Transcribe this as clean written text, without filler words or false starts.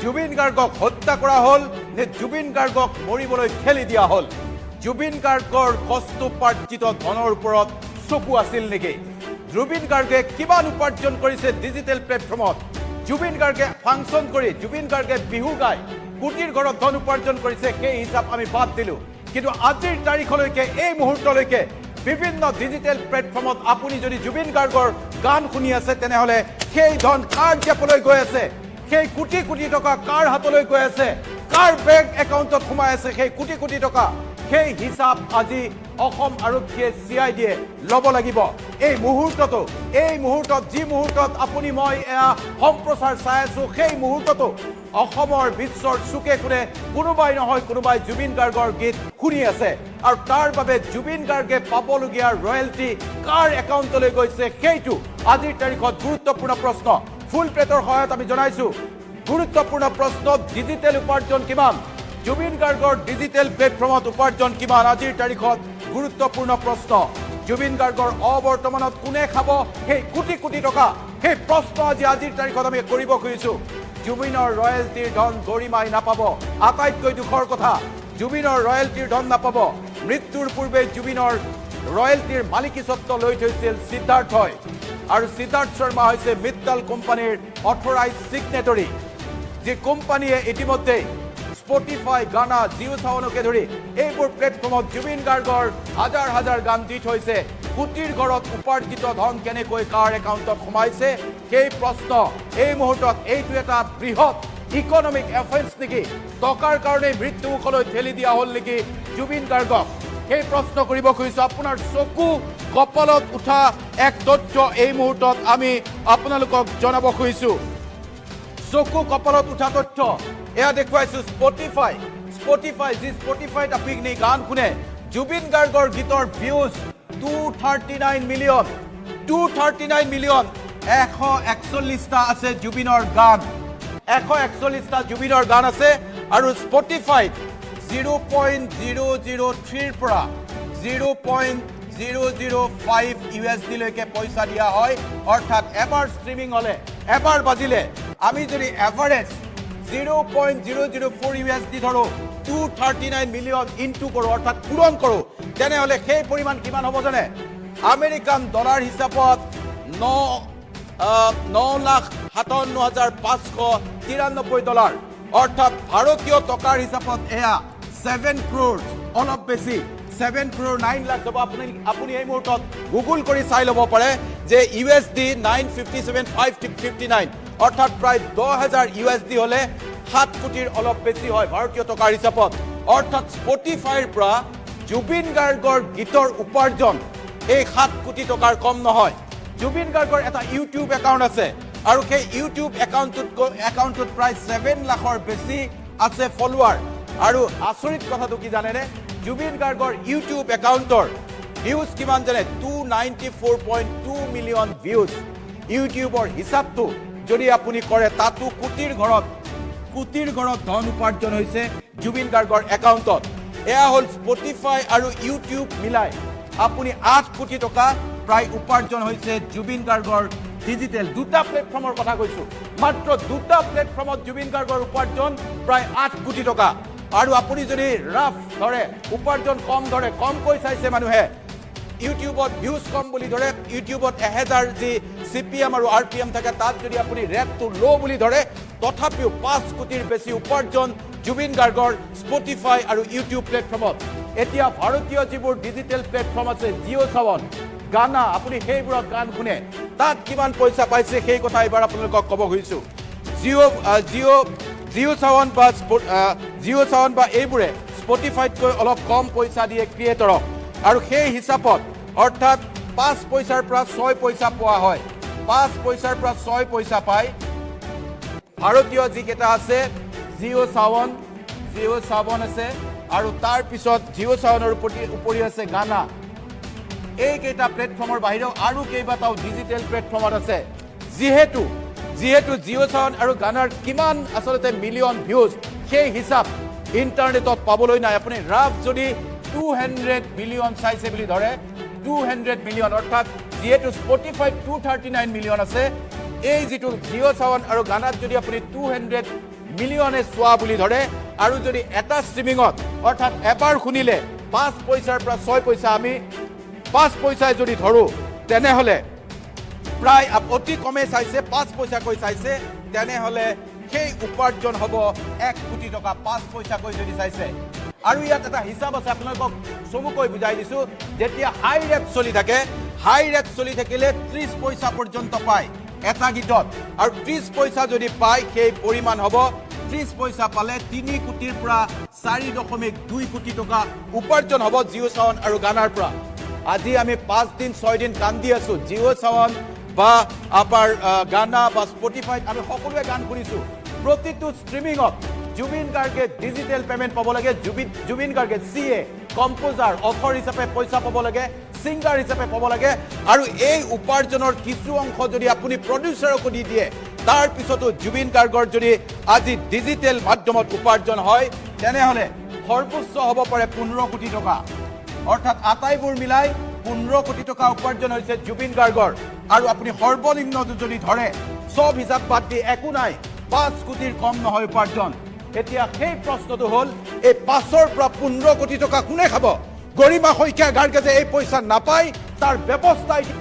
জুবিন গাৰ্গক হত্যা কৰা হ'ল নে জুবিন গাৰ্গক মৰিবলৈ ঠেলি দিয়া হ'ল? জুবিন গাৰ্গৰ কষ্টোপাৰ্জিত ধনৰ ওপৰত চকু আছিল নেকি? জুবিন গাৰ্গে কিমান উপাৰ্জন কৰিছে ডিজিটেল প্লেটফৰ্মত? জুবিন গাৰ্গে ফাংচন কৰি, জুবিন গাৰ্গে বিহু গাই কোটিৰ ঘৰত ধন উপাৰ্জন কৰিছে, সেই হিচাপ আমি বাদ দিলোঁ। কিন্তু আজিৰ তাৰিখলৈকে, এই মুহূৰ্তলৈকে বিভিন্ন ডিজিটেল প্লেটফৰ্মত আপুনি যদি জুবিন গাৰ্গৰ গান শুনি আছে, তেনেহ'লে সেই ধন কাৰ জেপলৈ গৈ আছে? সেই কোটি কোটি টকা কাৰ হাতলৈ গৈ আছে? কাৰ বেংক একাউণ্টত সোমাই আছে সেই কোটি কোটি টকা? সেই হিচাপ আজি অসম আৰক্ষীয়ে, চিআইডিয়ে ল'ব লাগিব। এই মুহূৰ্ততো, এই মুহূৰ্তত, যি মুহূৰ্তত আপুনি মই এয়া সম্প্ৰচাৰ চাই আছো, সেই মুহূৰ্ততো অসমৰ, বিশ্বৰ চুকে কোণে কোনোবাই নহয় কোনোবাই জুবিন গাৰ্গৰ গীত শুনি আছে। আৰু তাৰ বাবে জুবিন গাৰ্গে পাবলগীয়া ৰয়েলটি কাৰ একাউণ্টলৈ গৈছে, সেইটো আজিৰ তাৰিখত গুৰুত্বপূৰ্ণ প্ৰশ্ন। ফুল প্লেটৰ সহায়ত আমি জনাইছো গুৰুত্বপূৰ্ণ প্ৰশ্ন। ডিজিটেল উপাৰ্জন কিমান? জুবিন গাৰ্গৰ ডিজিটেল প্লেটফৰ্মত উপাৰ্জন কিমান? আজিৰ তাৰিখত গুৰুত্বপূৰ্ণ প্ৰশ্ন। জুবিন গাৰ্গৰ অবৰ্তমানত কোনে খাব সেই কোটি কোটি টকা? সেই প্ৰশ্ন আজিৰ তাৰিখত আমি কৰিব খুজিছো। জুবিনৰ ৰয়েলটিৰ ধন গৰিমাই নাপাব। আটাইতকৈ দুখৰ কথা, জুবিনৰ ৰয়েলটিৰ ধন নাপাব। মৃত্যুৰ পূৰ্বে জুবিনৰ ৰয়েলটিৰ মালিকী স্বত্ব লৈ থৈছিল সিদ্ধাৰ্থই। আৰু সিদ্ধাৰ্থ শৰ্মা হৈছে মিত্তাল কোম্পানীৰ অথৰাইজ ছিগনেটৰী, যি কোম্পানীয়ে ইতিমধ্যে স্পটিফাই, গানা, জিঅ' চাৱনকে ধৰি এইবোৰ প্লেটফৰ্মত জুবিন গাৰ্গৰ হাজাৰ হাজাৰ গান দি থৈছে। কোটিৰ ঘৰত উপাৰ্জিত ধন কেনেকৈ কাৰ একাউণ্টত সোমাইছে, সেই প্ৰশ্ন এই মুহূৰ্তত। এইটো এটা বৃহৎ ইকনমিক এফেন্স নেকি? টকাৰ কাৰণেই মৃত্যুমুখলৈ ঠেলি দিয়া হ'ল নেকি জুবিন গাৰ্গক? সেই প্ৰশ্ন কৰিব খুজিছোঁ। আপোনাৰ চকু কপালত উঠা এক তথ্য এই মুহূৰ্তত আমি আপোনালোকক জনাব খুজিছোঁ। চকু কপালত উঠা তথ্য এয়া দেখুৱাইছো। স্পটিফাই, স্পটিফাই, যি স্পটিফাইত আপুনি গান শুনে, জুবিন গাৰ্গৰ গীতৰ views 239 million, 239 million। 141টা আছে জুবিনৰ গান, 141টা জুবিনৰ গান আছে। আৰু স্পটিফাইত 0.003ৰ পৰা 0.005 ইউএছডিলৈকে পইচা দিয়া হয়। অৰ্থাৎ এবাৰ ষ্ট্ৰিমিং হ'লে, এবাৰ বাজিলে, আমি যদি এভাৰেজ 0.004 ইউএছডি ধৰোঁ, 239 million into কৰোঁ, অৰ্থাৎ পূৰণ কৰোঁ, তেনেহ'লে সেই পৰিমাণ কিমান হ'ব জানে? আমেৰিকান ডলাৰ হিচাপত 9,57,593 ডলাৰ। অৰ্থাৎ ভাৰতীয় টকাৰ হিচাপত এয়া 7 ক্ৰ'ৰ অলপ বেছি, 7 ক্ৰ'ৰ 9 লাখ হ'ব। আপুনি এই মুহূৰ্তত গুগল কৰি চাই ল'ব পাৰে যে USD 957,559, অৰ্থাৎ প্ৰায় 10,000 ইউএছডি হ'লে 7 কোটিৰ অলপ বেছি হয় ভাৰতীয় টকাৰ হিচাপত। অৰ্থাৎ স্পটিফাইৰ পৰা জুবিন গাৰ্গৰ গীতৰ উপাৰ্জন এই 7 কোটি টকাৰ কম নহয়। জুবিন গাৰ্গৰ এটা ইউটিউব একাউণ্ট আছে আৰু সেই ইউটিউব একাউণ্টটোত প্ৰায় 7 লাখৰ বেছি আছে ফলোৱাৰ। আৰু আচৰিত কথাটো কি জানেনে? জুবিন গাৰ্গৰ ইউটিউব একাউণ্টৰ ভিউজ কিমান জানে? 294.2 million views। ইউটিউবৰ হিচাপটো যদি আপুনি কৰে, তাতো কোটিৰ ঘৰত ধন উপাৰ্জন হৈছে জুবিন গাৰ্গৰ একাউণ্টত। এয়া হ'ল স্পটিফাই আৰু ইউটিউব মিলাই আপুনি 8 কোটি টকা প্ৰায় উপাৰ্জন হৈছে জুবিন গাৰ্গৰ। ডিজিটেল দুটা প্লেটফৰ্মৰ কথা কৈছোঁ, মাত্ৰ দুটা প্লেটফৰ্মত জুবিন গাৰ্গৰ উপাৰ্জন প্ৰায় 8 কোটি টকা। আৰু আপুনি যদি ৰাফ ধৰে, উপাৰ্জন কম ধৰে, কমকৈ চাইছে মানুহে, ইউটিউবত ভিউজ কম বুলি ধৰে, ইউটিউবত 1000 যি চিপিএম আৰু আৰপিএম থাকে, তাত যদি আপুনি ৰেটটো ল' বুলি ধৰে, তথাপিও 5 কোটিৰ বেছি উপাৰ্জন জুবিন গাৰ্গৰ স্পটিফাই আৰু ইউটিউব প্লেটফৰ্মত। এতিয়া ভাৰতীয় যিবোৰ ডিজিটেল প্লেটফৰ্ম আছে, জিঅ' চাৱন, গানা, আপুনি সেইবোৰত গান শুনে, তাত কিমান পইচা পাইছে, সেই কথা এইবাৰ আপোনালোকক ক'ব খুজিছোঁ। জিঅ' জিঅ' চাৱন বা জিঅ' চাৱন বা এইবোৰে স্পটিফাইতকৈ অলপ কম পইচা দিয়ে ক্ৰিয়েটৰক। আৰু সেই হিচাপত অৰ্থাৎ 5 পইচাৰ পৰা 6 পইচা পোৱা হয়। 5 পইচাৰ পৰা 6 পইচা পায় ভাৰতীয় যিকেইটা আছে, জিঅ' চাৱন আছে আৰু তাৰপিছত জিঅ' চাৱনৰ উপৰি আছে গানা। এইকেইটা প্লেটফৰ্মৰ বাহিৰেও আৰু কেইবাটাও ডিজিটেল প্লেটফৰ্মত আছে। যিহেতু জিঅ' চাৱন আৰু গানাৰ কিমান আচলতে মিলিয়ন ভিউজ, সেই হিচাপ ইণ্টাৰনেটত পাবলৈ নাই। আপুনি ৰাফ যদি 200 মিলিয়ন চাইছে বুলি ধৰে, 200 মিলিয়ন, অৰ্থাৎ যিহেতু স্পটিফাইত 239 মিলিয়ন আছে, এই যিটো জিঅ' চাৱন আৰু গানাত যদি আপুনি 200 মিলিয়নে চোৱা বুলি ধৰে, আৰু যদি এটা ষ্ট্ৰিমিঙত অৰ্থাৎ এবাৰ শুনিলে 5 পইচাৰ পৰা 6 পইচা, আমি 5 পইচাই যদি ধৰোঁ, তেনেহ'লে প্ৰায় অতি কমে চাইছে, 5 পইচাকৈ চাইছে, তেনেহ'লে সেই উপাৰ্জন হ'ব 1 কোটি টকা, 5 পইচাকৈ যদি চাইছে। আৰু ইয়াত এটা হিচাপ আছে, আপোনালোকক চমুকৈ বুজাই দিছোঁ। যেতিয়া হাই ৰেট চলি থাকে, হাই ৰেট চলি থাকিলে 30 পইচা পৰ্যন্ত পায় এটা গীতত। আৰু 30 পইচা যদি পায়, সেই পৰিমাণ হ'ব, 30 পইচা পালে 3 কোটিৰ পৰা 4.2 কোটি টকা উপাৰ্জন হ'ব জিঅ' চাৱন আৰু গানাৰ পৰা। আজি আমি 5 দিন 6 দিন কান্দি আছোঁ। জিঅ' চাৱন বা আমাৰ গানা বা স্পটিফাইত আমি সকলোৱে গান শুনিছোঁ। প্ৰতিটো ষ্ট্ৰিমিঙত জুবিন গাৰ্গে ডিজিটেল পে'মেণ্ট পাব লাগে। জুবিন জুবিন গাৰ্গে চি এ কম্প'জাৰ, অথৰ হিচাপে পইচা পাব লাগে, ছিংগাৰ হিচাপে পাব লাগে। আৰু এই উপাৰ্জনৰ কিছু অংশ যদি আপুনি প্ৰডিউচাৰকো দি দিয়ে, তাৰ পিছতো জুবিন গাৰ্গৰ যদি আজি ডিজিটেল মাধ্যমত উপাৰ্জন হয়, তেনেহ'লে সৰ্বোচ্চ হ'ব পাৰে 15 কোটি টকা। অৰ্থাৎ আটাইবোৰ মিলাই 15 কোটি টকা উপাৰ্জন হৈছে জুবিন গাৰ্গৰ। আৰু আপুনি সৰ্বনিম্নটো যদি ধৰে, চব হিচাপ বাদ দি একো নাই, 5 কোটিৰ কম নহয় উপাৰ্জন। এতিয়া সেই প্ৰশ্নটো হ'ল, এই 5ৰ পৰা 15 কোটি টকা কোনে খাব? গৰিমা শইকীয়া গাৰ্গে যে এই পইচা নাপায়, তাৰ ব্যৱস্থা এতিয়া